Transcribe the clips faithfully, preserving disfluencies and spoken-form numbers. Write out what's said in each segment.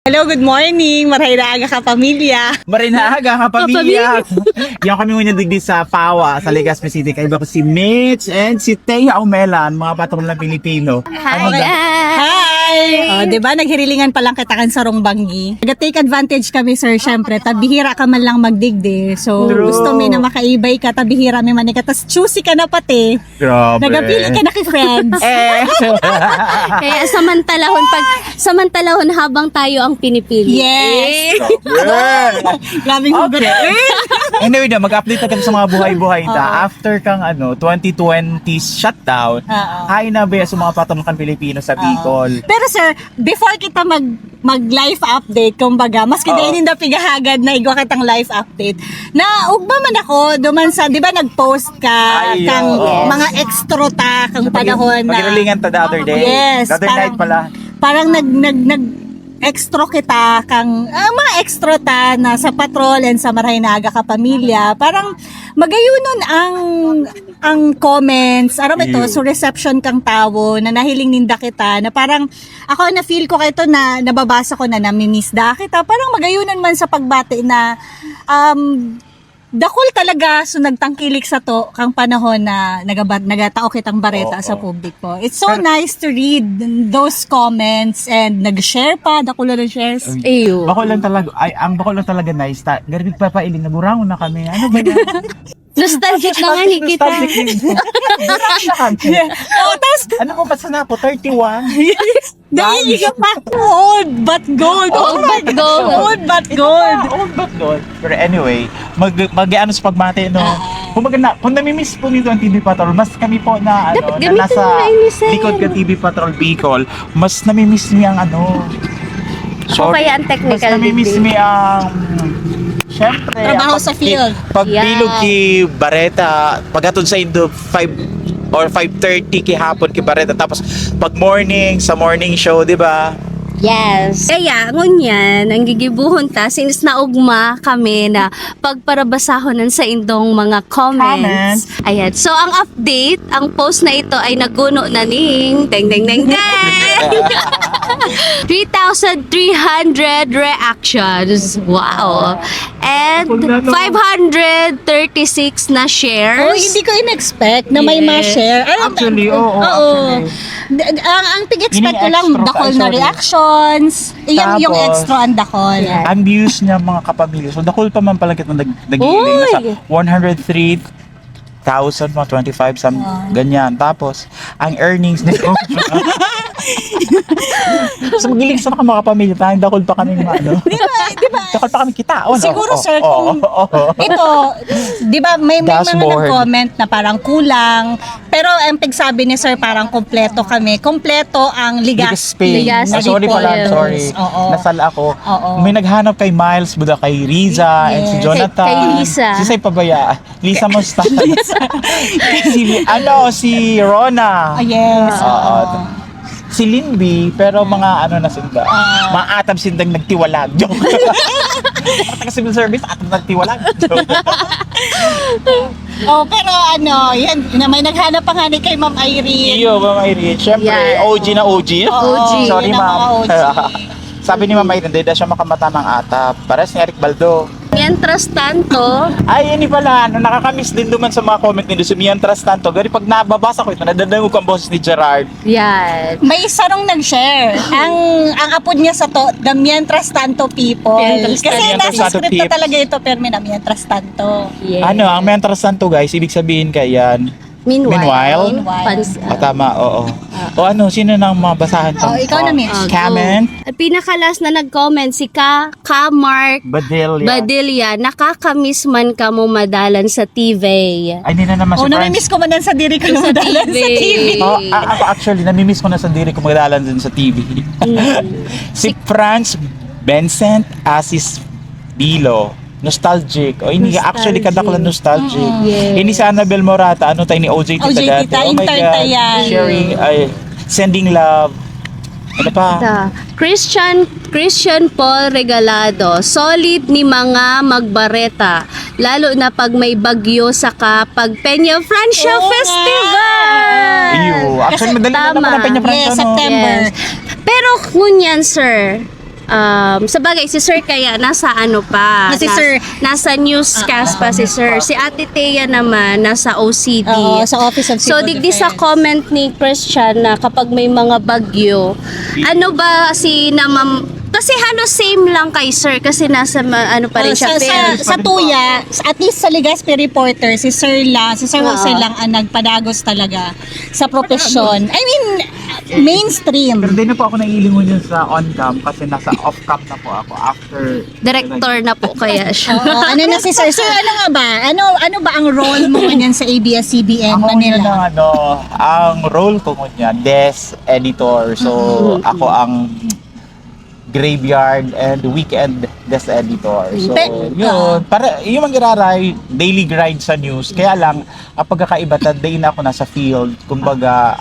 Hello, good morning. Maray na aga, kapamilya. Maray na aga, kapamilya. Yan kami ngunyan digdi sa Pawa, sa Legazpi City. Kaiba ko si Mitch and si Thea Umela, ang mga patrol na Pilipino. Hi, guys! Hi! Oh, di ba? Naghirilingan pa lang kita kan sarong banggi. Nag-take advantage kami, sir, syempre. Tabihira ka man lang magdigdi. So, True. Gusto mi na makaibay ka, tabihira mi man ka. Tas choosy ka na pati. Grabe. Nagapili ka na kay friends. Eh. Kaya samantalahon pag samantalahon habang tayo ang pinipili. Yes. Eh. Grabing hugot. Okay. Anyway na, mag-update na kami sa mga buhay-buhay ta. After kang ano, twenty twenty shutdown, Oo. Hay na ba sa mga patrol kan Pilipino sa Bicol? Pero sir, before kita mag mag life update, kumbaga, maski Oo. dahil hindi pigahagad na igwa kitang life update, na ugma man ako, duman sa, di ba nag-post ka, Ay, kang oo. Mga extra ta, kang So, pag- panahon na, pagkiralingan ta the other day. Yes, The other parang, night pala. Parang nag, nag, nag, extra kita kang ah, mga extra ta na sa patrol and sa Maray na Aga Kapamilya, parang magayunon ang ang comments, aram ito, Iyo. So reception kang tawo na nahiling ninda kita, na parang ako na feel ko kaito na nababasa ko na namimiss da kita, parang magayunon man sa pagbati na um, dakul talaga so nagtangkilik sa to kang panahon na nagabat nagatao kitang bareta Oo. Sa publiko. It's so nice to read those comments and nag-share pa, dakul na nag-shares. Iyo. Bako lang talaga, ay, ang bako lang talaga nice ta. Gari nagpapailing, nagurangon na kami. Ano ba yan? Nostalgic na nga ni kita. Nostalgic din. Gurangon na kami. Oh, tas, Ano mo, basta na ako? thirty-one? Dahil ka pa. Old but gold. Oh Old my but God. gold. Old but gold. Ah, old but gold. Pero anyway, mag, mag ano sa pagbati, no? Kumbaga na, kung namimiss po nito ang T V Patrol, mas kami po na, ano, Dapat na gamitin nasa mo na yung missile. Likod ka T V Patrol Bicol, mas namimiss niya ang ano. O kaya ang technical Mas namimiss degree. Niya ang, syempre, Trabaho pag- sa field. Pagbilog Yeah. ki Bareta, paghatod sa indo five or five thirty ki hapon ki Bareta, tapos pag morning sa morning show, di ba? Yes. Kaya, ngunyan, ang gigibuhon ta, since naugma kami na pagparabasahon sa indong mga comments. Ayan. So, ang update, ang post na ito ay naguno na ning deng, deng, deng, deng! three thousand three hundred reactions. Wow! And five hundred thirty-six na shares. Oh, hindi ko in-expect na may Yes. ma-share. Alam, Actually, oo, oo. actually. D- ang, ang pig-expect ko lang, Ini-extra pa, dakol na sorry. Reactions. Iyan yung Tapos, extra ang dakol. Yeah. Ang views niya, mga kapamilya. So, dakol pa man pala kitang nag nag-iiling. Nasa Uy! one hundred three thousand, mga twenty-five, some, ganyan. Tapos, ang earnings nito. So, magiling sa mga kapamilya, parang dakol pa kami, ano. Di ba? Di ba? Dakol pa kami kita. Oh, no? Siguro, Oh, sir, oh, kung oh, oh. Ito, di ba, may, may mga Dashboard. Nag-comment na parang kulang. Pero ang pigsabi ni sir, parang kompleto kami. Kompleto ang Legazpi. Legazpi. Legazpi. Ah, sorry pala, Details. sorry. Oo. Nasal ako. Oo. May naghanap kay Miles, buda kay Riza, and si Yes. Jonathan. Kay, kay Lisa. Si Say Pabaya. Lisa Mustang. si, ano, si Rona. Ah, yes. Oo. Si Lindy, pero mga ano na sinda. Mga atab sindang nagtiwalag. Joke. Taga civil service, atab nagtiwalag. Joke. Oh, pero ano, yan, na may naghanap pa nga ni kay Ma'am Irene. Iyo, Ma'am Irene. Siyempre, Yan. O G na O G. Oo, O G. Sorry, yun ang ma'am. mga O G. Sabi ni Ma'am Irene, hindi daw siya makamata ng atap. Pares ni Eric Baldo. Mientras tanto, Ay, ini pala, ano, nakakamiss din duman sa mga comment ni Lucy. Mientras tanto, gari pag nababasa ko ito, nadadangog ko ang boses ni Gerard. yan. May sarong nag-share. Ang ang apod niya sa to, the Mientras Tanto people. Mientras Kasi Tanto. nasa Mientras Tanto script na peeps. Talaga ito, pero may na Mientras Tanto. Yes. Ano, ang mientras tanto, guys, ibig sabihin kaya yan. Meanwhile, Meanwhile? Meanwhile. pans- Ah, tama, oo. O ano, sino nang mabasahan to? Oh, ikaw na, Miss. Ah, go. Comment? At pinakalas na nag-comment si Ka, Ka Mark Badilla. Badilla, nakakamiss man kamo madalan sa T V. Ay, hindi na naman Oh, si Franz. Namimiss ko man yan sa diri ko na madalan sa T V. Oh, a- ako actually, namimiss ko na sa diri ko madalan dun sa T V. si Franz Vincent Asis Bilo. Nostalgic. O, ini Nostalgic. Actually, kadaklan nostalgic. Yes. Ini si Annabel Morata, ano tayo ni O J T O J T dati. ta, Oh my intern ta God. yan. Sharing, ay, sending love. Ano pa? Ta. Christian Christian Paul Regalado, solid ni mga magbareta, lalo na pag may bagyo saka pag Peña Francia Oo nga. Festival. Iyo. Actually, madali na Tama. naman ang Peña Francia, Yes, no? September. Yes. Pero ngunyan, sir, Um, sa bagay, si Sir kaya nasa ano pa, Ah, si nas- Sir. Nasa newscast Ah, pa si Sir. Si Ate Thea naman, nasa O C D. Oo, sa Office of So, Civil digdi sa Defense. Comment ni Christian na kapag may mga bagyo, ano ba si na mam- kasi halos same lang kay Sir kasi nasa ma- ano pa rin Oh, siya. sa, sa, Fair. sa Tuya, at least sa Legazpi Reporter, si Sir lang, si Sir Jose Oo. lang ang nagpadagos talaga sa profesyon. I mean, mainstream. Pero di na po ako naiilingon yun sa on-cam kasi nasa off-cam na po ako after. Director na po kaya siya. Oo, ano na si Sir? Sir, ano nga ba? Ano ano ba ang role mo ngunyan sa A B S C B N Ako Manila? Yun ang ano, ang role ko ngunyan, desk editor. So, Mm. ako ang graveyard and weekend desk editor. So, Pe- yun. Oo. Para, yung mag-iraray, daily grind sa news. Kaya lang, ang pagkakaiba, ta, day na ako nasa field. Kumbaga,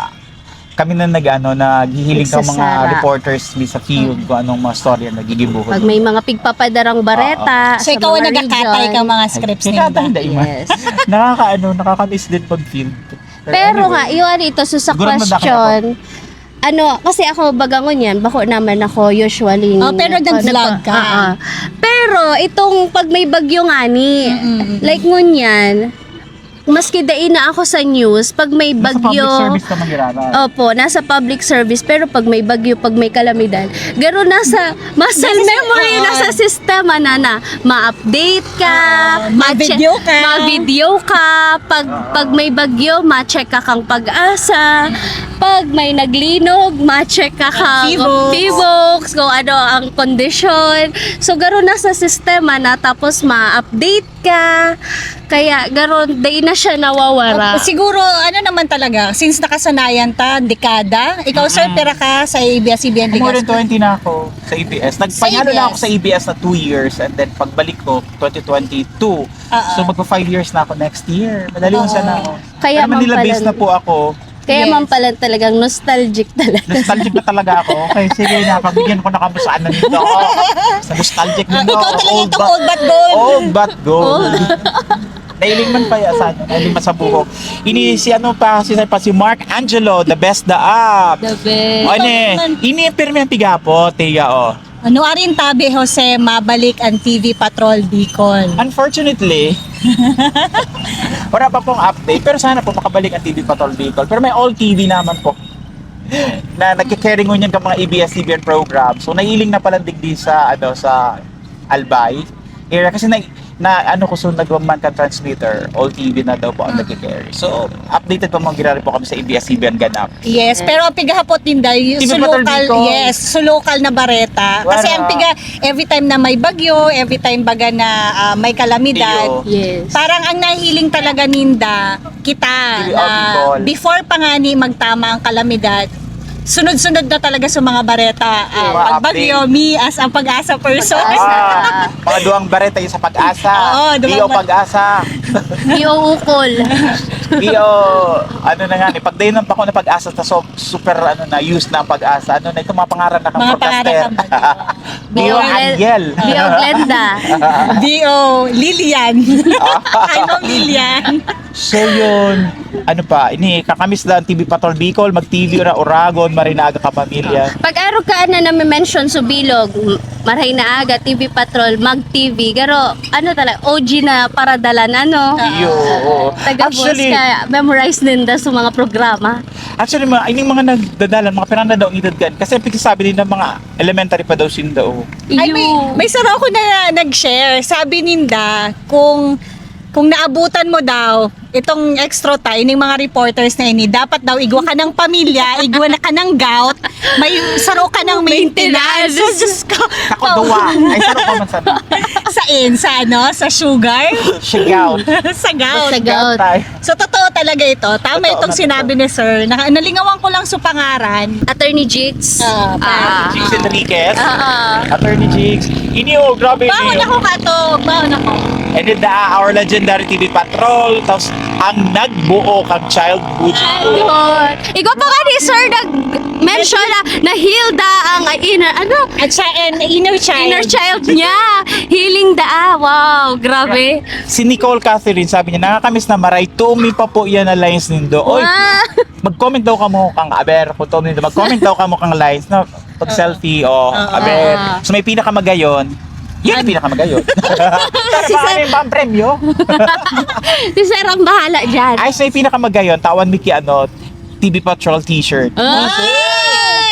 kami na nag-ano, naghihiling ng mga Nagsasara. Reporters mi sa field kung anong mga storya na nagigibuhon. Pag may mga pigpapadarang bareta Oo. So, sa ikaw ang mga nagkakatay region. Ka mga scripts Kaya ninda? Hindi, ma. Yes. Nakakaano, nakakamiss din pag field. Pero Pero anyway, nga, yun ito, so sa siguro madami question, ako. Ano, kasi ako, baga ngunyan, bako naman ako usually. Oh, pero ako, nag-vlog nagpa- ka. Ah, ah. Pero itong pag may bagyo nga ni, Mm-mm. Like ngunyan, maski dai na ako sa news, pag may bagyo, nasa public service ka mag-iraray. Opo, nasa public service, pero pag may bagyo, pag may kalamidad, garo nasa muscle memory, nasa sistema na na ma-update ka, ma-video ka, ma-video ka, pag, pag may bagyo, ma-check ka kang PAGASA, pag may naglinog, ma-check ka kang PHIVOLCS, kung ano ang kondisyon. So, garo nasa sistema na, tapos ma-update ka. Kaya, garo, dai na siya nawawara. Opo, siguro, ano naman talaga, since nakasanayan ta, dekada. Ikaw, sir, pira ka sa A B S C B N Legazpi? More than twenty na ako sa A B S. Nagpanalo lang ako sa A B S na two years and then pagbalik ko, twenty twenty-two. Oo. So, magpa five years na ako next year. Madali lang sana ako. Kaya Pero Manila-based na po ako. Kaya man pala talagang nostalgic talaga. Nostalgic na talaga ako. Okay, sige na, pagbigyan ko na kamo sa ano nito. Sa nostalgic nito. Ikaw talaga itong old but gold. Old but gold. Nailing man pa ya sa ano, nailing man sa buhok. Ini si ano pa, si, pa si Mark Angelo, the best da up. The best. O, ini, ini pirmi ang pigapo, tiya, oh. Ano arin tabi, Jose, mabalik ang T V Patrol Bicol? Unfortunately, wala pa pong update, pero sana po makabalik ang T V Patrol Bicol. Pero may all T V naman po na nagke-carry ngunyan ka mga A B S C B N program. So, nailing na pala digdi sa, ano, sa Albay area. Kasi na, na ano ko, so nagwa-man ka transmitter, all T V na daw po ang nagke-carry. So, updated pa mga ginari po kami sa A B S C B N ganap. Yes, pero ang pigahapot ninda, y-, T V so Patrol local, Bicol. Yes, so local na bareta. Kasi ang piga, every time na may bagyo, every time baga na, ah, may kalamidad, Iyo. Yes. Parang ang nahiling talaga ninda, kita, T V na Bicol. Before pa nga ni magtama ang kalamidad, sunod-sunod na talaga sa mga bareta. Ah, Mga pag bagyo, update. Me as a PAGASA person. PAGASA. Ah, mga duwang bareta yung sa PAGASA. Oo, duwang Iyo bar- PAGASA. Iyo ukol. Iyo, ano na nga, ni pagdayon ng bako na PAGASA, ta so, super, ano na, used na ang PAGASA. Ano na, itong mga pangaran na kang Mga pangaran broadcaster. Kang bagyo. Bio Bio Glen-, Angel. Bio Glenda. Bio Lilian. Ay, Ma'am Lilian. So yun, ano pa, ini, kakamiss lang T V Patrol Bicol, mag-T V ora-oragon, marhay na aga kapamilya. Pag-arog ka na nami-mention sa bilog, m-, marhay na aga, T V Patrol, mag-T V. Garo, ano talaga, O G na paradalan, ano? Iyo, oo. Taga Actually, Boss ka, memorize ninda sa mga programa. Actually, mga, ining mga nagdadalan, mga piranda daw ang edad kan. Kasi ang pagsasabi din ng mga elementary pa daw sinda, oh. Ay, may, Iyo. May saro ako na nag-share. Sabi ninda, kung, kung naabutan mo daw, itong extra time, ining mga reporters na ini, dapat daw igwa ka ng pamilya, igwa na ka ng gout, may saro ka ng maintenance. Maintenance. So, Diyos ko. Ako, duwa. Ay, saro ka man sana. Saan? Sa ano? Sa sugar? Sa gout. Sa gout. Sa gout. Tayo. So, totoo talaga ito. Tama Totoo itong na sinabi totoo. Ni Sir. Na, nalingawan ko lang sa pangaran. Attorney Jigs? Oo, Ah. Jigs Enriquez? Oo. Attorney Jigs. Ini, oh, grabe Bahon ini. Ako ka to. Bahon ako. And then, the, our legendary T V Patrol. Tapos, Ang nagbuo kang childhood. Ayun. Igwa pa nga ni Sir nag-mention na na-heal da ang inner, ano? At siya, and inner child. Inner child niya. Healing da. Ah, wow, grabe. Si Nicole Catherine, sabi niya, "Nakakamiss na maray, tumi pa po yan na lines nindo." Oy, Wow. mag-comment daw kamo kang aber, kung tumi nindo, mag-comment daw kamo kang lines na pag-selfie, oh, aber. So may pinakamagayon. Yan ang pinakamagayon. Pero Si baka Sir- may pang-premyo. Si Sir ang bahala dyan. Ay, so may pinakamagayon, tawan mi ki ano, T V Patrol t-shirt. Ay!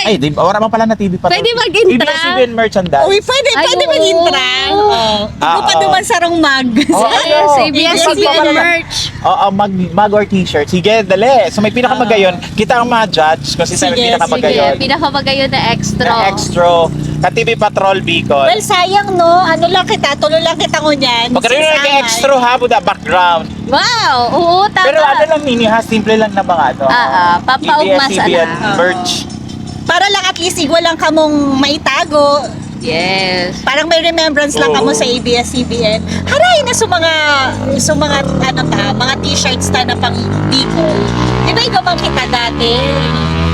Ay, di ba? Wala man pala na T V Patrol. Pwede mag-intra. A B S C B N merchandise. Uy, pwede, Ay, pwede oo. mag-intra. Oh. Di pa oo. Duman sarong mag. Oo, Yes, ano? A B S C B N merch. Oo, mag, mag or t-shirt. Sige, dali. So may pinakamagayon. Kita ang mga judge kung sino Sige, yung Sige, pinakamagayon. pinakamagayon na extra. Na extra. Ka T V Patrol Bicol. Well, sayang no. Ano lang kita, tulo lang kita ngunyan. Pagkano yung Sasama. extra ha, buda background. Wow, oo, tama. Pero ano lang nini ha, simple lang na mga ano. Ah, ah, pampaugma A B S C B N sana. merch. Para lang at least igwa lang kamong maitago. Yes. Parang may remembrance lang Oo. Kamo sa A B S C B N. Haray na sa mga sa mga ano ta, mga t-shirts ta na pang Bicol. Di ba ikaw man kita dati?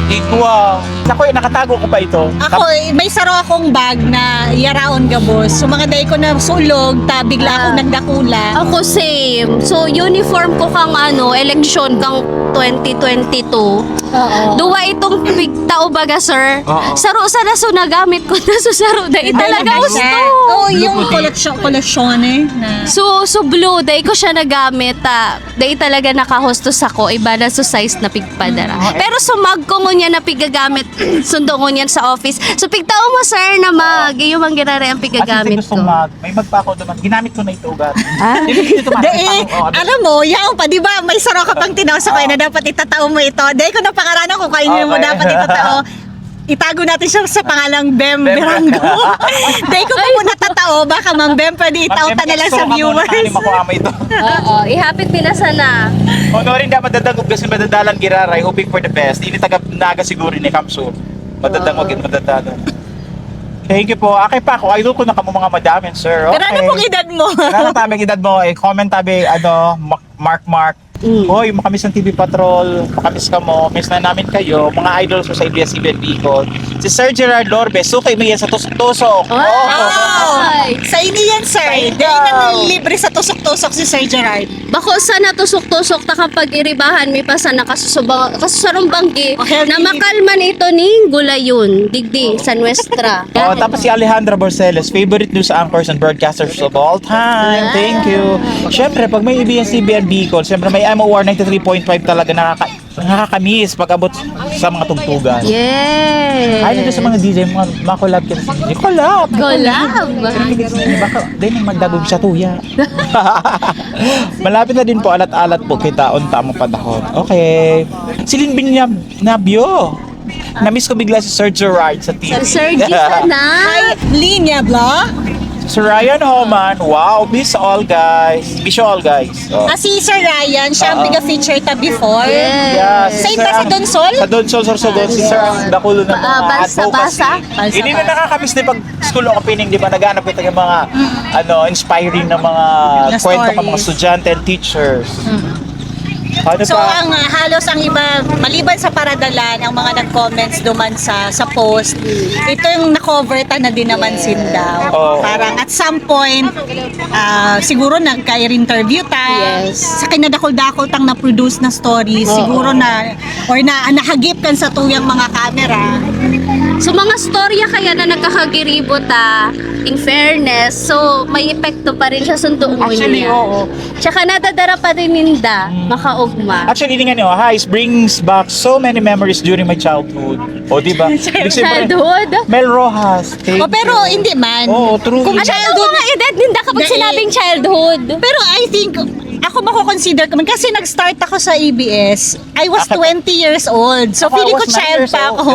Di ko ah. Ako eh, nakatago ko pa ito. Ako, eh, may saro akong bag na yaraon gabos. So mga day ko na sulog, ta bigla akong Ah. nagdakula. Ako same. So uniform ko kang ano, eleksyon kang twenty twenty-two. Oo. Duwa itong pigtao baga, sir. Oo. Saro sana so nagamit ko na so saro na Hindi talaga naman gusto. siya. Oo, yung Luputi. koleksyon, koleksyon eh. Na. So, so blue, dai ko siya nagamit, ah, dai talaga nakahustos ako, iba na so size na pigpadara. Mm, okay. Pero sumag ko ngunyan na pigagamit, sundo ngunyan sa office. So, pigtao mo, sir, na mag, iyo mang ginare ang Kasi pigagamit gusto ko. Mag, may magpa ako naman. Ginamit ko na ito, gat. Ah. Hindi ko ito Dai, makakita ko. alam mo, yaon pa, di ba? May saro ka pang tinaw sa kanya na dapat itatao mo ito. Dai ko na pangaranan kung kayo mo Okay. Dapat itatao. Itago natin siya sa pangalang Bem Bem. Berango. Dai ko pa muna tatao. Baka Ma'am Bem, pwede itao ta na lang sa viewers. Mako ama ito. Oo, ihapit nila sana. Honorin dapat dadagog kasi madadalan giraray, hoping for the best. Ini taga Naga siguro ni Kamso. Madadangog yun, madadalan. Thank you po. Okay pa ako. Idol ko na kamo mga madam and sir. Pero ano Okay. Pong edad mo? Wala lang tabi edad mo. Eh, comment tabi, ano, Mark, Mark, Mark. Mm. Hoy, makamiss ang T V Patrol. Makamiss ka mo. Miss na namin kayo. Mga idols ko sa A B S C B N Bicol. Si Sir Gerard Lorbe, suki mo yan sa tusok-tusok. Wow! Sa ini yan, sir. Sa Dahil ikaw. Nang libre sa tusok-tusok si Sir Gerard. Bako sana tusok-tusok ta kapag iribahan mi pa sana kasusubang, kasusarong banggi Oh, healthy na living. Makalman ito ning gulayon, digdi, sa nuestra. Oh, tapos si Alejandra Borceles, favorite news anchors and broadcasters of all time. Thank you. Siyempre, pag may A B S C B N Bicol, siyempre may M O R ninety-three point five talaga nakaka nakakamiss pag abot sa mga tugtugan. Yes. Ay, nandun sa mga D J, mga, mga collab ka na sa D J. Collab! Collab! Baka, din yung magdagog siya, tuya. Malapit na din po, alat-alat po kita, unta mo panahon. Okay. Si Lin Binyab, Nabio. Namiss ko bigla si Sir Gerard sa T V. Sir G sana. Hi, Linya Bla. Si Ryan Homan, wow, miss all guys. Miss you all guys. Oh. Ah, si Sir Ryan, siya ang Oo. Piga-feature ta before. Yes. Yeah, si Sa Sir iba sa ang- Donsol? Sa Donsol, Sorsogon, si Sir ang dakulo ng mga Ah, Balsa, advocacy. Balsa. Balsa, Hindi na Balsa. nakakamiss din pag school opening, di ba? Naghanap kita ng mga ano, inspiring na mga Na kwento ng mga stories. Estudyante and teachers. Ano So, pa? Ang ah, halos ang iba, maliban sa paradalan, ang mga nag-comments duman sa sa post, ito yung na-cover ta na din naman sinda. Oo. Parang at some point, ah, siguro nagka-interview ta. Yes. Sa kinadakol-dakol tang na-produce na story, Oo. siguro na, or na nahagip kan sa tuyang mga camera. So, mga storya kaya na nagkakagiribo ta, in fairness, so may epekto pa rin siya sundo mo Actually, niya. Oo. Tsaka nadadara pa rin ninda, makaugma. Actually, yun nga niyo, ha, it brings back so many memories during my childhood. O, di ba? Ibig sabihin, Childhood? Mel Rojas. Thank O, pero you. hindi man. Oo, true. Kung Ano ang childhood, mga edad ninda kapag Hindi, sinabing eh. Childhood? Pero I think, ako mako-consider ko man kasi nag-start ako sa A B S. I was Ako- twenty years old. So, Ako, I feeling ko was nine child years pa old. Ako.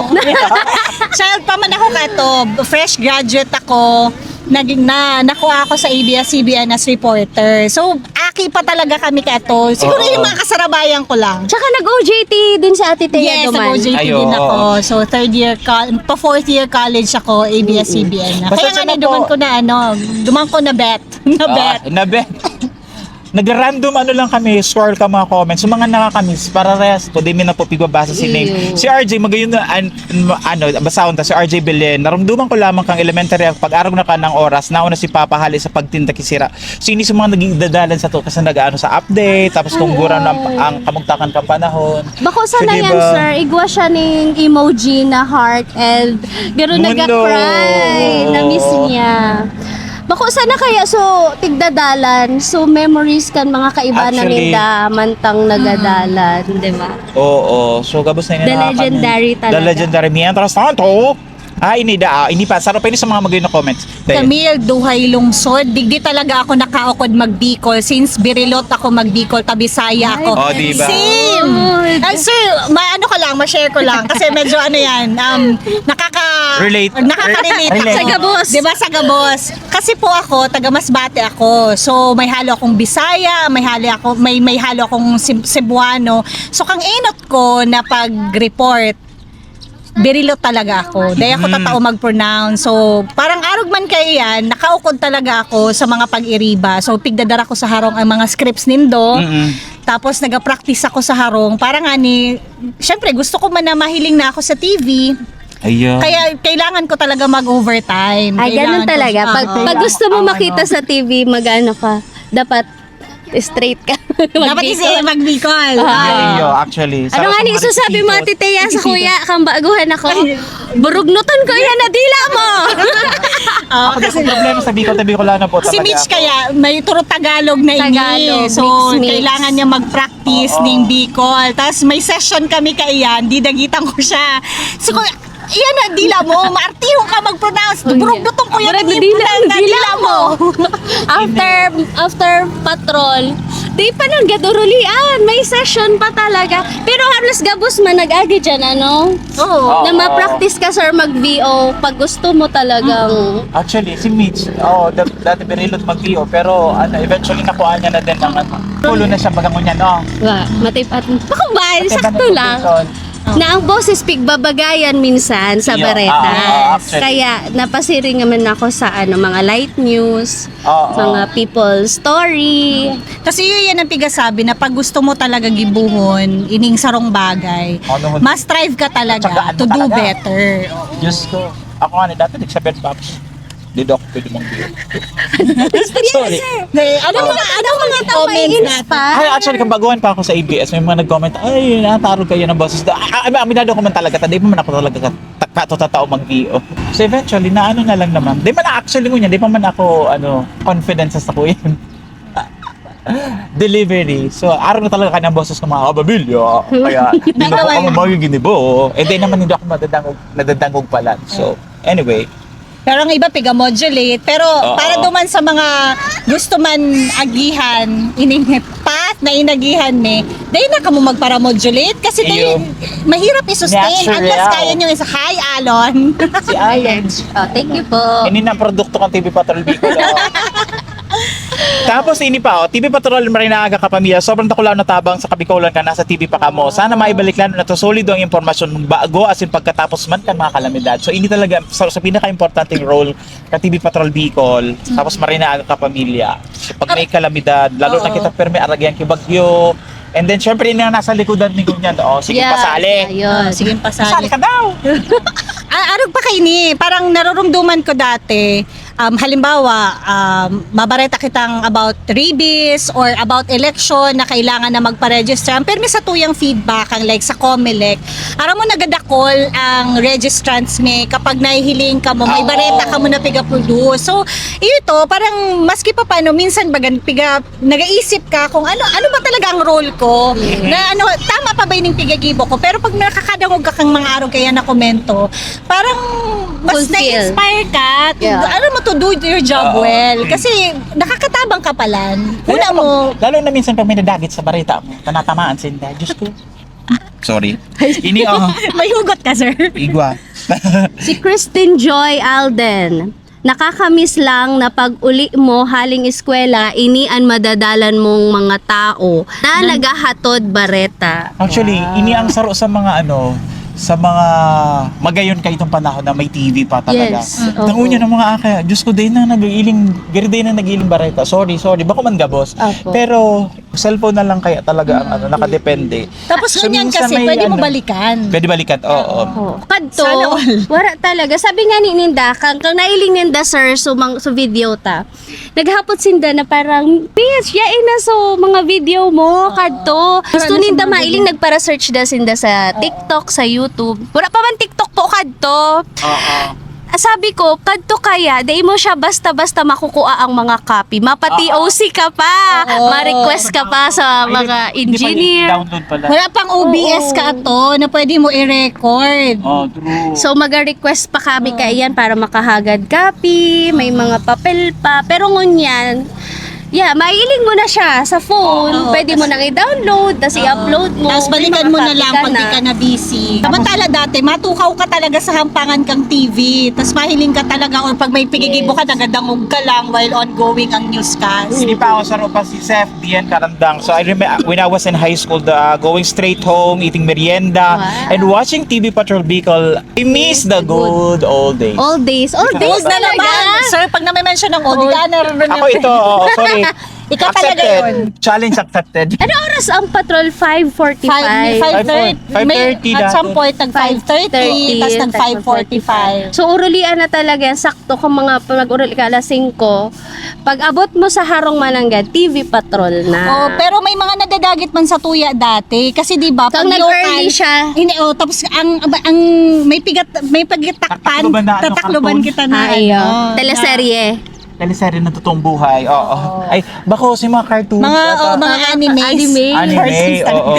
Child pa man ako kato. Fresh graduate ako. Naging na, nakuha ako sa A B S C B N as reporter. So, aki pa talaga kami kato. Siguro Oo. Yung mga kasarabayan ko lang. Tsaka nag-O J T din si Ate Thea Yes, duman. nag-O J T Ay, din oo. Ako. So, third year, co- pa fourth year college ako, A B S C B N na. Basta Kaya nga sana na, duman po- ko na ano, duman ko na bet. Na bet. Ah, na bet. Nagra-random ano lang kami, scroll ka mga comments. So, mga nakakamiss, parehas ko, di mi na po pigbabasa si name. Iyo. Si R J, magayon na, an-, ano, basahon ta, si R J Belen. Narumduman ko lamang kang elementary, pag-arog na ka ng oras, nauna si Papa hali sa pagtinda kisira. So, ini sa mga nagdadalan sa to, kasi nag-ano sa update, tapos kung gurang ang, ang kamugtakan kang panahon. Bako sana yan, sir. Igwa siya ning emoji na heart and garo naga-cry. Oo. Na-miss niya. Bako sana kaya, so, tigdadalan. So, memories kan mga kaiba na ninda mantang nagadalan, di ba? Oo. So, gabos na yun. The legendary talaga. The legendary. Mientras tanto, ah, ini da, ah, ini pa. Saro pa ini sa mga magayon na comments. Camille, duhay lungsod. Digdi talaga ako nakaukod magbikol. Since birilot ako magbikol, tabisaya ako. Oh, di ba? Same! Ay, sir, maano ko lang, ma-share ko lang. Kasi medyo ano yan, um, nakaka- Relate. Nakaka-relate ako. Relate. Sa gabos. Di ba, sa gabos? Kasi po ako, taga Masbate ako. So, may halo akong Bisaya, may halo ako, may, may halo akong Sib-, Cebuano. So, kang enot ko na pag-report, birilo talaga ako. Dahil ako tatao mag-pronounce. So, parang arog man kayo yan, nakaukod talaga ako sa mga pag-iriba. So, pigdadara ko sa harong ang mga scripts nindo. Mm-mm. Tapos, nag-practice ako sa harong. Parang ani, syempre, gusto ko man na mahiling na ako sa T V. Ayan. Kaya, kailangan ko talaga mag-overtime. Ay, ganun talaga. Pag, pag gusto mo makita sa T V, mag-ano ka, dapat straight ka. Dapat is magbikol. Magbikol. Ah. Iyo, iyo, actually. Ano nga ni isasabi mo, Ate Tea, sa kuya, kang baguhan ako? Ay. Burugnuton ko yan na dila mo! Oh, kasi problema sa Bicol, tabi ko lang na po. Si Mitch kaya, may turo Tagalog na ini. So, kailangan niya mag-practice ning Bicol. Tapos may session kami kaiyan, didagitan ko siya. So, iyan na dila mo, maartihon ka mag-pronounce. Burugnuton ko yan, dila mo. After, after patrol, di pa nang gadurulian. May session pa talaga. Pero halos gabos man nag-agi dyan, ano? Oo. Na ma-practice ka, sir, mag-V O pag gusto mo talagang. Actually, si Mitch, oh, da-, dati birilot mag-V O, pero ano, eventually nakuha niya na din ang ano. Ulo na siya baga ngunyan, no? Wa, matip at, bako ba, sakto lang. Na ang boses pigbabagayan minsan sa bareta. Kaya napasiring naman ako sa ano, mga light news, mga people story. Kasi yun yan ang pigasabi na pag gusto mo talaga gibuhon, ining sarong bagay, ma-strive ka talaga to do better. Diyos ko. Ako nga ni dati, nagsabi pa ako. Di daw ako pwede mag-V O. Sorry. Ano mga, ano mga comments natin? Ay, actually, kang baguhan pa ako sa A B S, may mga nag-comment, "Ay, natarog kayo ng boses." Ah, ah, aminado ko man talaga, ta-, di pa man ako talaga kat-, ta-, kato-tatao mag-V O. So, eventually, naano na lang naman. Di man actually ngunyan, di pa man ako, ano, confidence sa kuya. Delivery. So, araw na talaga ka ng boses ng mga kapamilya. Kaya, di na ko kamo magiginibo. Eh, di naman hindi ako madadangog, nadadangog pala. So, anyway. Pero ang iba piga-modulate. Pero para duman sa mga gusto man agihan, ining path na inagihan mi, dahil na kamo magpara-modulate kasi dahil mahirap i-sustain unless kaya nyo isa. Hi, Alon. Si Alon. Oh, thank you po. Ini na produkto ng T V Patrol Bicol, oh. Tapos ini pa, oh, T V Patrol, Marinaaga Kapamilya, sobrang dakulaw na tabang sa Kabikolan ka, nasa T V pa kamo. Sana maibalik lalo na to, solido ang impormasyon bago asin pagkatapos man kan mga kalamidad. So, ini talaga sa, sa pinaka-importanteng role ka T V Patrol Bicol, tapos Marinaaga Kapamilya. So, pag may kalamidad, lalo na kita permi aragyan ki bagyo. And then, syempre, ini ang nasa likodan ni Gunyan, oh, sige, pasali. Ayun. Sige, pasali. Pasali ka daw. Ah, arog pa kaini, parang narurumduman ko dati, um, halimbawa, um, mabareta kitang about rebis or about election na kailangan na magpa-register. Ang permi sa tuyang feedback, ang like sa Comelec, aram mo nagadakol ang registrants mi kapag nahihiling ka mo, may bareta ka mo na piga-produce. So, ito, parang maski pa paano, minsan bagan, piga, nagaisip ka kung ano, ano ba talaga ang role ko? Na ano, tama pa ba yung pigagibo ko? Pero pag nakakadangog ka kang mga arog kaya na komento, parang mas na-inspire ka to, ano mo, to do your job well. Kasi nakakatabang ka palan. Una mo. Lalo na minsan pag may nadagit sa bareta mo, tanatamaan sinda. Diyos ko. Sorry. Ini, oh. May hugot ka, sir. Igwa. Si Christine Joy Alden, "Nakakamiss lang na pag uli mo haling eskwela, ini an madadalan mong mga tao na naghahatod bareta." Actually, ini ang saro sa mga ano, sa mga magayon kaitong panahon na may T V pa talaga. Yes, Nang oo. Unya ng mga aka, Diyos ko, day na nag-iiling, gari day na nag-iiling bareta. Sorry, sorry. Bako man gabos. Opo. Pero cellphone na lang kaya talaga ang ano, nakadepende. Tapos So, ganyan minsan kasi, may pwede mo ano, balikan. Pwede balikan, oo. Oh, kadto, Sana all. Wala talaga. Sabi nga ni Ninda, kang, kang nailing ninda, sir, so, mang, so video ta. Naghapot sinda na parang, Pitch, yain na so, mga video mo, kadto. Gusto Wala na ninda sa mga mailing, nagpara-search na sinda sa TikTok, sa YouTube. Wala pa man TikTok po kadto. Oo. Ah, sabi ko, kadto kaya, dai mo siya basta-basta makukuha ang mga copy. Mapa-T O C ka pa, Oo. ma-request ka pa sa mga Hindi pa engineer. I-download pala. Wala pang O B S Oo. ka ato na pwede mo i-record. Oh, true. So, maga-request pa kami kaiyan para makahagad copy, may mga papel pa. Pero ngunyan, yeah, maiiling mo na siya sa phone. Oo, Pwede mo nang i-download, tas i-upload mo. Tapos May balikan mga mo na copy lang ka pag di na. Ka na busy. Samantala dati, matukaw ka talaga sa hampangan kang T V. Tapos mahiling ka talaga or pag may pigigibo ka, nagadangog ka lang while ongoing ang newscast. Hindi pa ako sa Ropa si Sef Bien Karandang. So I remember when I was in high school, the, uh, going straight home, eating merienda, Wow. and watching T V Patrol Bicol, I miss the good old days. All days. All days Old na talaga. naman. Sir, pag nami-mention ng old, di ka na rin Ako ito, oo, sorry. Ikaw talaga Accepted. Yun. Challenge accepted. Ano oras ang patrol? Five forty-five. Five, five thirty. Five thirty May, at some dati. point, nag five thirty, tas nag five forty-five. So, urulian na talaga yan. Sakto kung mga pag-uruli ka alas singko, pag abot mo sa Harong Mananggad, T V Patrol na. Oh, pero may mga nadadagit man sa tuya dati kasi 'di ba Kung pag nag-early local, siya. Hindi, oh, tapos ang ang may pigat may pagitakpan, Tatakloban na, ano, tatakloban karton. Kita na. Ah, iyo. Ano, Teleserye. Teleserye na totoong buhay, oo. Ay, bako si mga cartoons. Mga ata. oh, mga animes. Anime. Anime, Cartoons, ano. Oo.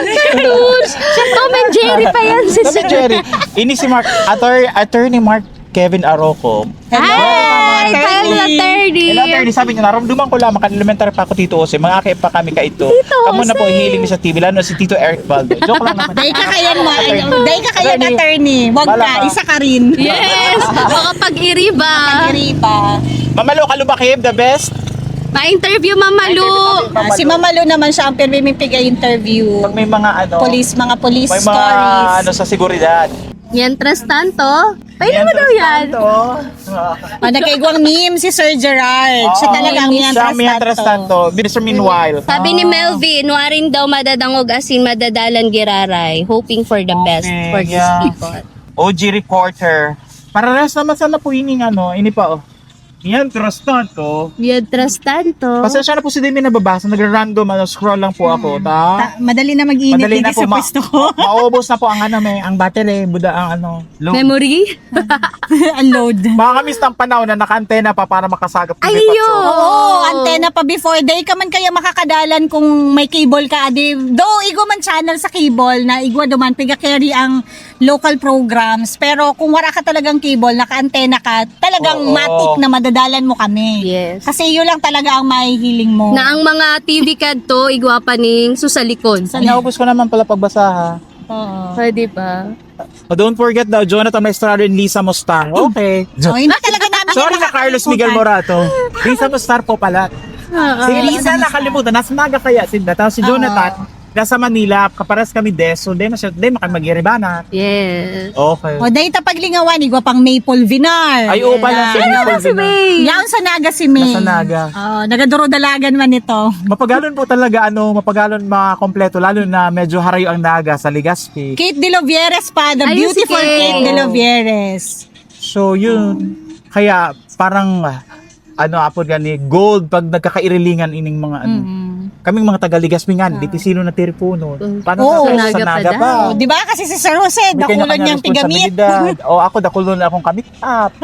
Cartoons! Tom and Jerry pa yan, si Tom and Jerry. Ini si Mark, Attor- Attorney Mark Kevin Aroco. Hi! Hello, attorney! Hello, attorney. Sabi niya, naramdaman ko lang, maka-elementary pa ako, Tito Jose. Mga kaya pa kami ka ito. Tito Kamo na po Jose. Hiling sa T V, lalo na si Tito Eric Baldo. Joke lang naman. Dai ka kaya mo, dai ka kaya na attorney. Wag Wala ka, ka. Isa ka rin. Yes! Makapag-iriba! Iriba. Mamalo ka, Lubakib, the best. Ma-interview, Mama Lu! Ah, si Mama Lu naman siya ang pirmi may piga-interview. Pag may mga ano, Police, mga police may mga stories. Ano sa seguridad. Mientras tanto, pwede mo daw yan. Tanto. Oh, nagkaigwang meme si Sir Gerard. Siya Oo. talaga ang Siya, mientras mientras tanto. tanto. Mientras meanwhile. Sabi ni Melvin, waring daw madadangog asin madadalan giraray. Hoping for the best Okay, for these yeah. people. O G reporter. Parehas naman sana po ining ano, ini pa oh. Mientras tanto. Mientras tanto. Pasensya na po si Demi nababasa, nagra-random, ano, scroll lang po ako, ta? Ta- madali na mag-init Madali dito na po, sa ma- pwesto ko. Maubos na po ang ano, may, ang battery, buda ang ano, load. Memory? Ang load. Makakamiss ng panahon na naka-antena pa para makasagap ng Ay, Depot. yun! Oo, antena pa before. Dai ka man kaya makakadalan kung may cable ka, adi. Though, igwa man channel sa cable na igwa duman, piga-carry ang local programs. Pero kung wala ka talagang cable, naka-antena ka, talagang Oo. Matik na madadalan mo kami. Yes. Kasi yun lang talaga ang mahihiling mo. Na ang mga T V kadto, igwa pa ning susalikod. Naubos ko naman pala pagbasa, ha? Oo. O, di ba? Oh, don't forget daw, Jonathan Maestrado and Lisa Mostar. Okay. Oh, hindi talaga namin Sorry na Carlos Miguel Morato. Lisa Mostar po pala. Si Lisa nakalimutan. Nasa Naga kaya sila. Tapos si Jonathan, nasa Manila. Kaparas kami des. So, di masya, di makapag-iribana. Yes. Okay. O, dahil ta paglingawan, igwa pang Maple Vinar. Ay, oo pala, si Yan. Maple Ano si Vinar. May? Yan sa Naga si May. Nasa Naga. Oh, nagaduro-dalagan man ito. Mapagalon po talaga, ano, mapagalon makompleto, lalo na medyo harayo ang Naga sa Legazpi. Kate de Lovieres pa, the Ayun, si beautiful Kate. Kate de Lovieres. So, yun. Kaya, parang, ano, apod gani, gold pag nagkakairilingan ining mga, ano. Mm. Kaming mga taga Legazpi nga, di ti sino na tiriponon. Paano Oo. na Sa Naga sa pa Naga daw. pa? Oh, di ba? Kasi si Sir Jose, May dakulan kanya-kanyang niyang tigamit. responsibilidad. O, ako, dakulan na akong kamit up.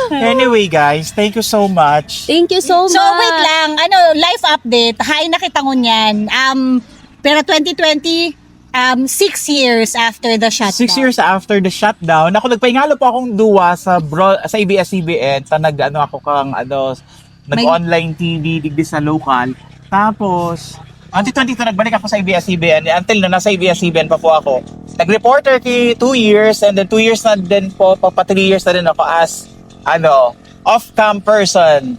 Anyway, guys, thank you so much. Thank you so much. So, wait lang. Ano, life update. Hi na kita ngunyan. Um, pero twenty twenty, um, six years after the shutdown. Six years after the shutdown, ako, nagpahingalo po akong duwa sa bro, sa A B S C B N, ta nag, ano, ako kang, ano, nag-online T V digdi sa local. Tapos, twenty twenty-two, nagbalik ako sa A B S C B N. Until na, nasa A B S C B N pa po ako. Nag-reporter ki two years, and then two years na din po, pa, pa three years na din ako as, ano, off-cam person.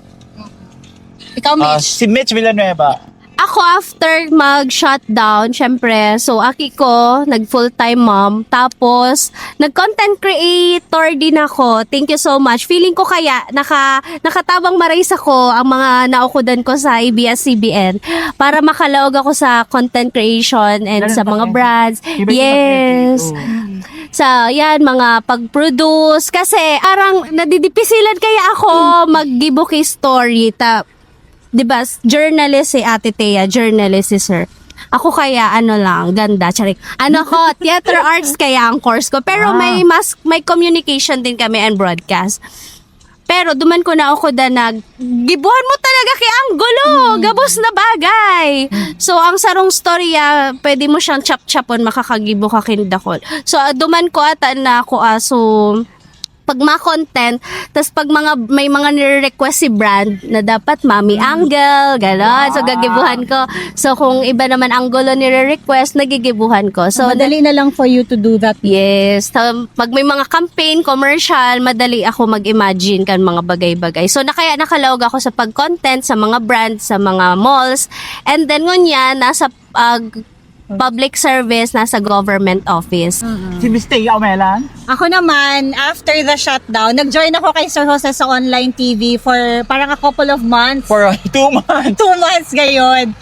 Ikaw, Ah, Mitch. Si Mitch Villanueva. Ako, after mag-shutdown, syempre, so aki ko, nag full-time mom. Tapos, nag-content creator din ako. Thank you so much. Feeling ko kaya naka, nakatabang maray sako ang mga naukudan ko sa A B S C B N para makalaog ako sa content creation and Ganun sa ba mga yan? brands. Iba-iba Yes. creative. Oo. Sa, yan, mga pag-produce. Kasi, parang nadidipisilan kaya ako mag-give story. Ta, di ba, s-, journalist si Ate Thea, journalist si Sir. Ako kaya, ano lang, ganda, charing. Ano ko, theater arts kaya ang course ko. Pero Ah. may mas, may communication din kami and broadcast. Pero duman ko na ako da nag, gibuhan mo talaga ki Angulo, Mm. gabos na bagay. Mm. So, ang sarong storya, pwede mo siyang chap-chapon, makakagibo ka kin dakul. So, ah, duman ko ata na ako, ah, so, pag ma-content, tas pag mga, may mga nire-request si brand na dapat Mami Mm. Angle, ganon. So, Wow. gagibuhan ko. So, kung iba naman Angulo nire-request, nagigibuhan ko. So, Madali na lang for you to do that. Yes. So, pag may mga campaign, commercial, madali ako mag-imagine kan mga bagay-bagay. So, na, kaya nakalaog ako sa pag-content, sa mga brand, sa mga malls. And then, ngunyan, nasa, ah, public service, nasa government office. Mm-mm. Si Miss Thea Omelan? Ako naman, after the shutdown, nag-join ako kay Sir Jose sa online T V for parang a couple of months. For two months. Two months ngayon.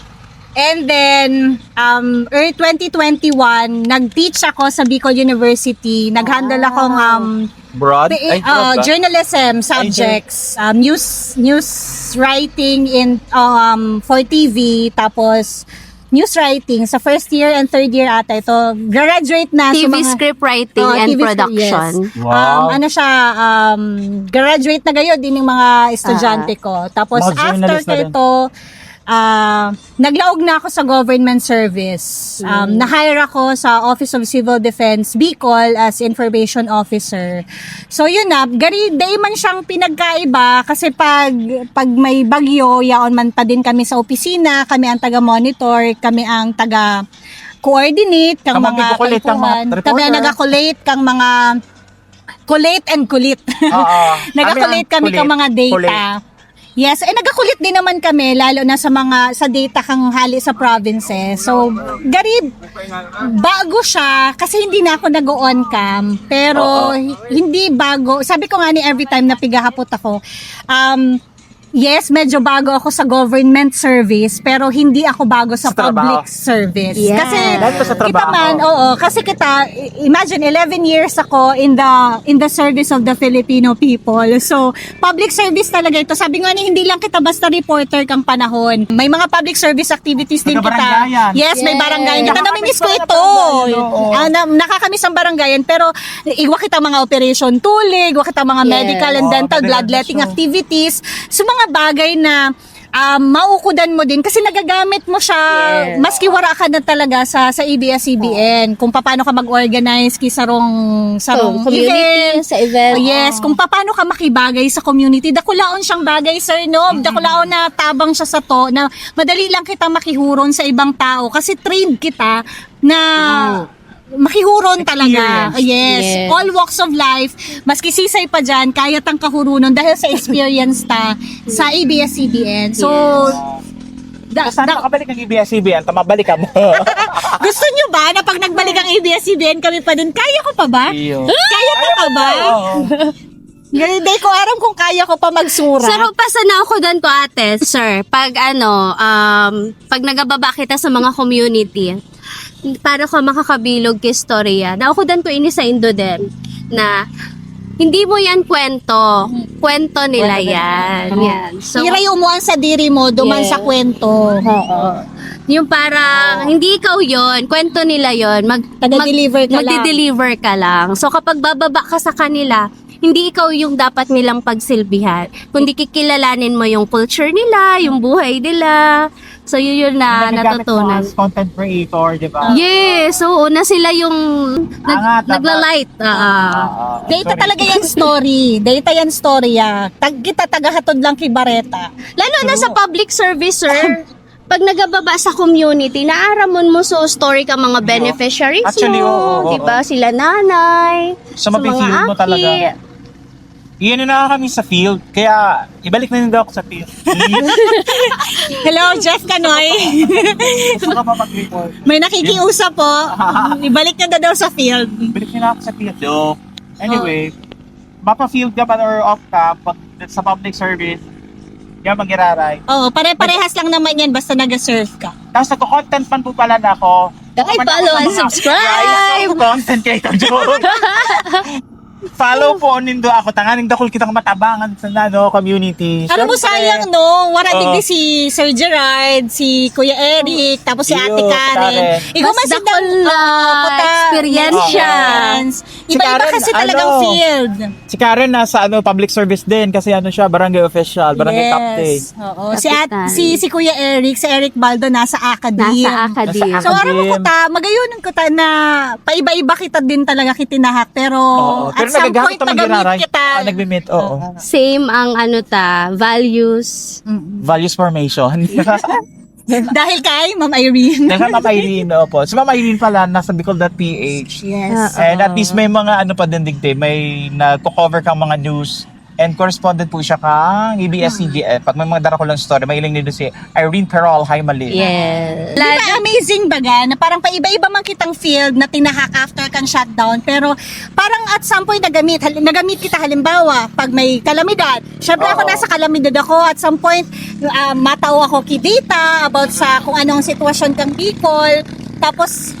And then, um, early twenty twenty-one, nag-teach ako sa Bicol University. Nag-handle Wow. akong, um, Broad? Ay, uh, broad ba? journalism Ay, sure. subjects, um, news, news writing in, um, for T V, tapos news writing sa first year and third year ata ito. Graduate na, so T V mga script writing Oh, and T V script, production. yes. Wow. Um, ano siya, um, graduate na gayod din yung mga estudyante Ah. ko. Tapos Mga after journalist na rin. nito, ah, naglaog na ako sa government service. Um, Mm. na-hire ako sa Office of Civil Defense Bicol as information officer. So, yun na, gari, dai man siyang pinagkaiba kasi pag, pag may bagyo, yaon man pa din kami sa opisina, kami ang taga-monitor, kami ang taga-coordinate, kang Kamo mga nagkukulit, kang mga kaipuhan. Kami ang reporter. nagakulit, kang mga kulit and kulit. Oo. Nagakulit Kami ang kami kulit. kang mga data. Kulit. Yes, eh, nagakulit din naman kami, lalo na sa mga, sa data kang hali sa provinces. So, gari, bago siya, kasi hindi na ako nag-o-on cam, pero Oo. hi-, hindi bago. Sabi ko nga ni, every time na pigahapot ako, um, yes, medyo bago ako sa government service, pero hindi ako bago sa Sa trabaho. public service. Yeah. Kasi Dahil pa sa kita trabaho. man, oo, kasi kita, i-, imagine, eleven years ako in the, in the service of the Filipino people. So, public service talaga ito. Sabi nga ni, hindi lang kita basta reporter kang panahon. May mga public service activities din kita. Taga-barangayan. Yes, may Yeah. barangay. Kita Nakakamiss namimiss ko ko ito. taga-barangayan, oo. Ah, na, nakakamiss ang barangayan, pero igwa kita mga operation tuli, igwa kita mga Yes. medical and Oo, dental, talagang bloodletting show. activities. So, mga bagay na, ah, maukudan mo din kasi nagagamit mo siya Yes. maski wara ka na talaga sa, sa A B S C B N. Oo. Kung paano ka mag-organize ki sarong, sarong So, community, event. sa event. Oh, yes, Oo. kung paano ka makibagay sa community. Dakulaon siyang bagay, sir, no? Mm-mm. Dakulaon na tabang siya sa to, na madali lang kita makihuron sa ibang tao kasi trained kita na True. makihuron talaga. Experience. Yes. Yes. All walks of life, maski sisay pa dyan, kaya tang kahurunon dahil sa experience ta sa A B S C B N. So, Yes. da, So, saan da, makabalik ang A B S C B N? Tama, balik ka mo. Gusto nyo ba na pag nagbalik ang A B S C B N, kami pa din? Kaya ko pa ba? Iyo. Kaya ko pa ba? Oo. Ngayon, di ko aram kung kaya ko pa magsurat. Saro pa sa naukudan ko, ate, sir. Pag ano, um, pag nagababa kita sa mga community, paano ka makakabilog ki istorya? Naukudan ko ini sa Indo din, na hindi mo yan kwento. Kwento nila Kwento nila. yan. True. Yan. So, Irayo mo ang sadiri mo, duman sa Yes. kwento. Oo. Yung parang, Oo. hindi ikaw yon, kwento nila yon. Mag, Taga-deliver mag, ka lang. magdi-deliver ka lang. So, kapag bababa ka sa kanila, hindi ikaw yung dapat nilang pagsilbihan, kundi kikilalanin mo yung culture nila, yung buhay nila. So, yun, yun na Yung nagagamit mo natutunan. as content creator, di ba? Yes, oo, na sila yung nag-, Angat, dapat. nagla-light. Ah. Ah, ah, Data sorry. talaga yung story. Data yung story, ah. Tag-, kita tagahatod lang ki Bareta. Lalo na sa True. public service, sir. Pag nagababa sa community, naaramon mo so story ka mga Iyo. beneficiaries Actually, mo, oo, oo, di ba? oo. Sila nanay, So, sa mga mapipili mo aki. talaga. Iyan na kami sa field. Kaya, ibalik na nindo ako sa field. Hello, Jeff Canoy. Gusto ka ba mag-report? May nakikiusap po. Ibalik na daw sa field. Ibalik na ako sa field. So, anyway, mapa-field ka man or off ka, pag sa public service, yan mag-iraray. Oo, pare-parehas lang naman yan basta nag-serve ka. Tapos nagko-content man po pala na ako. Ay, follow and subscribe! Content kayo, joke. Follow po nindo ako, tanganing dakul kitang matabangan sa ano, community. Alam mo, Siyempre. Sayang, no? Wala Oo. digdi si Sir Gerard, si Kuya Eric, tapos si Ate Iyo, si Karen. Karen. Ikaw Mas man si dakul Dan- na Oo, puta. Experience. Oo. Iba-iba Karen, kasi talagang ano, field. Si Karen nasa ano, public service din kasi ano siya, barangay official, barangay Yes. captain. Oo. Si, at, Kapitan. si, si Kuya Eric, si Eric Baldo, nasa academe. Nasa academe. Nasa So, aram mo academe. ko ta, magayunan ko ta na paiba-iba kita din talaga kitinahak. Pero, Oo, at pero some nagagamit point, naman nagamit giraray. kita. Ah, nagmi-meet, oo. Same ang ano ta, values. Mm. Values formation. Dahil kay Ma'am Irene. Dahil Ma'am Irene, opo. Si Ma'am Irene pala, nasa Bicol dot P H. Yes. And at least may mga ano pa din digdi, may nagko-cover kang mga news. And correspondent po siya kang A B S C B N. Pag may mga darakulang story, mahiling nito si Irene Perol. Hi, Mali. Yes. Di ba amazing baga na parang paiba-iba man kitang field na tinahak after kan shutdown, pero parang at some point nagamit, hal- nagamit kita, halimbawa pag may kalamidad. Siyempre ako, Oo. Nasa kalamidad ako, at some point ah, matao ako ki Dita about sa kung anong sitwasyon kang Bicol. Tapos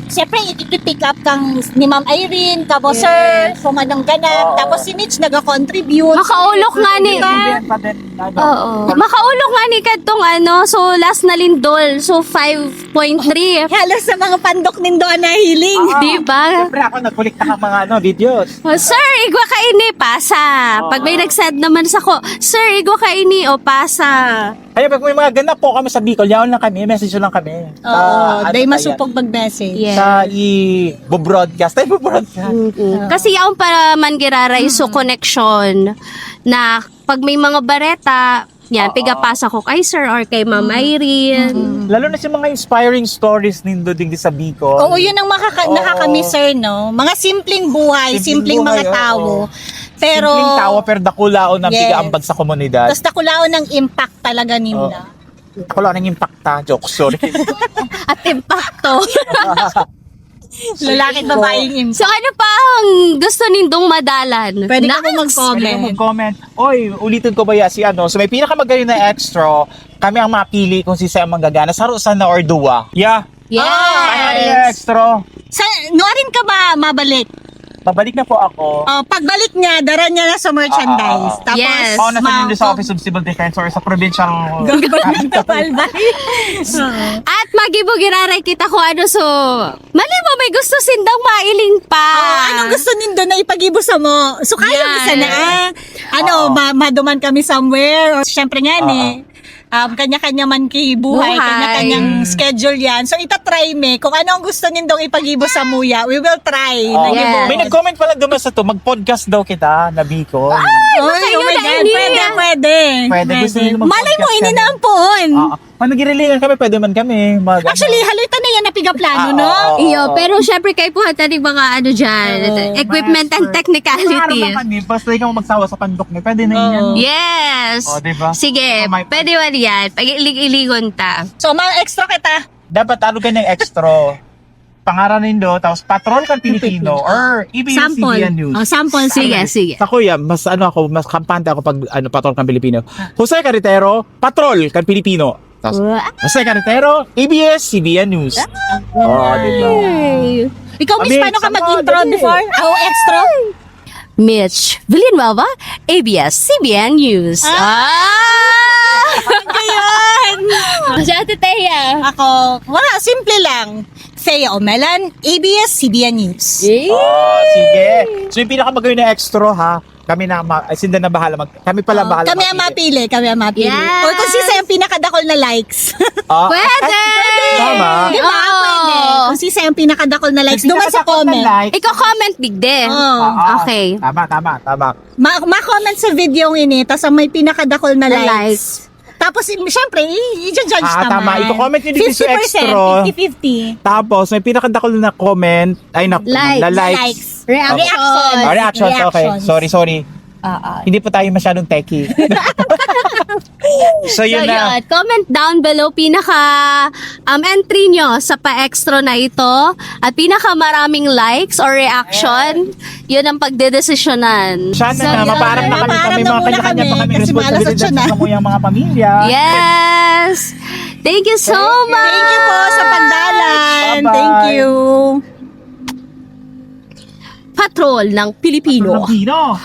siyempre, i-pick up kang ni Ma'am Irene, kabo sir, kung anong ganap. Oo. Tapos si Mitch nag-contribute. Makaulok nga ni... Hindi yan pa din, ano. Oo. Makaulok nga ni kadtong ano, so last na lindol, so five point three. Halos sa mga pandok nindo ang nahiling. Ah, Di ba? Siyempre ako, nagkulikta ka mga ano, videos. Oh, sir, igwa ka ini, pasa. Pag may nag-send naman sa ko, sir, igwa ka ini, o pasa. Kaya pag may mga ganap po kami sa Bicol, yaon lang kami, message lang kami. Oo, Sa, day ano, masupog mag-message. Yes. Sa i-broadcast. Ay, broadcast. Mm-mm. Kasi yaon pa man giraray so connection na pag may mga bareta, yan, Oo. pigapasa ko kay sir or kay Ma'am Irene. Lalo na sa mga inspiring stories nindo din sa Bicol. Oo, yun ang makaka- Oo. nakakamiss, sir, no? Mga simpleng buhay, Simpleng simpleng, mga buhay, tao. oo. Pero, Simpleng tao, pero dakulaon ang Yes. pigaambag sa komunidad. Tapos dakulaon ang impact talaga ninyo. Dakulaon ang impact, ha? Joke, sorry. At impacto. Lalaki at babaeng impact. So ano pa ang gusto nindong madalan? Pwede ka Na- po mag-comment. Pwede ka mag-comment. Oy, ulitin ko ba ya si ano? So may pinakamagaling na extra, kami ang mapili kung si ang manggagana. Saro sana or duwa. Yeah. Yes. Kaya yung extra. Sa, nuarin ka ba mabalik? Pabalik na po ako. Oh, pagbalik niya, dara niya na sa merchandise. Ah, ah, ah. Tapos, Yes. Oo, nasa ma- Ministry sa Office of Civil Defense or sa provincial Government of Albay. Oo. At magibo giraray kita kung ano so mali mo may gusto sindang mailing pa. Oh, anong gusto nindo na ipagibo sa mo? So, kaya Yan. mo sana, ah. Ano, Oo. ma- maduman kami somewhere. Or, syempre nga, Oo. eh. Um, kanya-kanya man kay buhay, Buhay. kanya-kanyang schedule yan. So, itatry me. Kung ano ang gusto nindong ipagibo sa muya, we will try. Oh. Nagibo. Yes. May nag-comment pala duman sa to, mag-podcast daw kita na Bicol. Ay, Oy, kayo oh my na God, ini. Pwede, pwede. Pwede, gusto nila mag-podcast Malay mo, ini kami. na ang puon. Ah, pag nagirilingan kami, pwede man kami. Mag, Actually, halita na yan na pigaplano, Ah, no? oo, oo. Iyo, pero syempre kayo po hataning mga ano dyan, Oo. equipment and Master. technicality. Araw lang kami, basta ikaw magsawa sa pandok niya, pwede na Oo. yan. Yes. Oh, diba? Sige, Oh, my pwede man yan. Pag-ilig-iligon ta. So, mga extra kita. Dapat ano ganyan extra? Pangaran nindo, tapos Patrol kan Pilipino, or A B S-C B N News. Oh, sample. Sige, sample. Sige. Sa kuya, mas ano ako, mas kampante ako pag ano, Patrol kan Pilipino. Jose Carretero, Patrol kan Pilipino. Tapos, Wow. Jose Carretero, A B S-C B N News. Oh, di ba? Yay. Ikaw, miss, Abi, paano ka sama, mag-intro dali. before? Oh, extra? Mitch Villanueva, A B S-C B N News. Ah! Ayun! Si Ate Thea. Ako, wala, simple lang. Thea Omelan, A B S-C B N News. Yay. Oh, sige. So yung pinakamagayon na extra ha, kami na ma- ay, sinda na bahala mag kami pala Oh, bahala kami ang magpili. Mapili, kami ang mapili. Yes. Or kung sino yung pinakadakol na likes. Ah, Pwede! Tama. Di ba? Oo. Pwede. Kung sino yung pinakadakol na likes, Yung duman sa pinakadakol na comment. like. Iko-comment digdi. Oh. Ah, ah. Okay. Tama, tama, tama. Ma- ma-comment sa video ini, tas ang may pinakadakol na Na likes. Likes. Tapos, im- syempre, i- i-judge Ah, naman. tama. Iko-comment nyo dito sa fifty percent, extra. fifty-fifty. Tapos may pinakadakol na comment, ay na, Likes. na likes. Likes. Reaction. Reaction. Ah, reactions, okay. Reactions. Sorry, sorry. Oo. Hindi po tayo masyadong techie. So, So, yun na. Yun. Comment down below pinaka um, entry nyo sa pa-extra na ito at pinaka maraming likes or reaction, yun ang pagdedesisyonan. Sana So, na, yun. Maparam na kami. Maparam Kami na mga muna kanya-kanya kami pa kami kasi maalas responsibilidad otso na. Sa kanyang mga pamilya. Yes! Thank you so much! Thank you po sa pagdalan. Bye-bye. Thank you. Patrol ng Pilipino. Pilipino.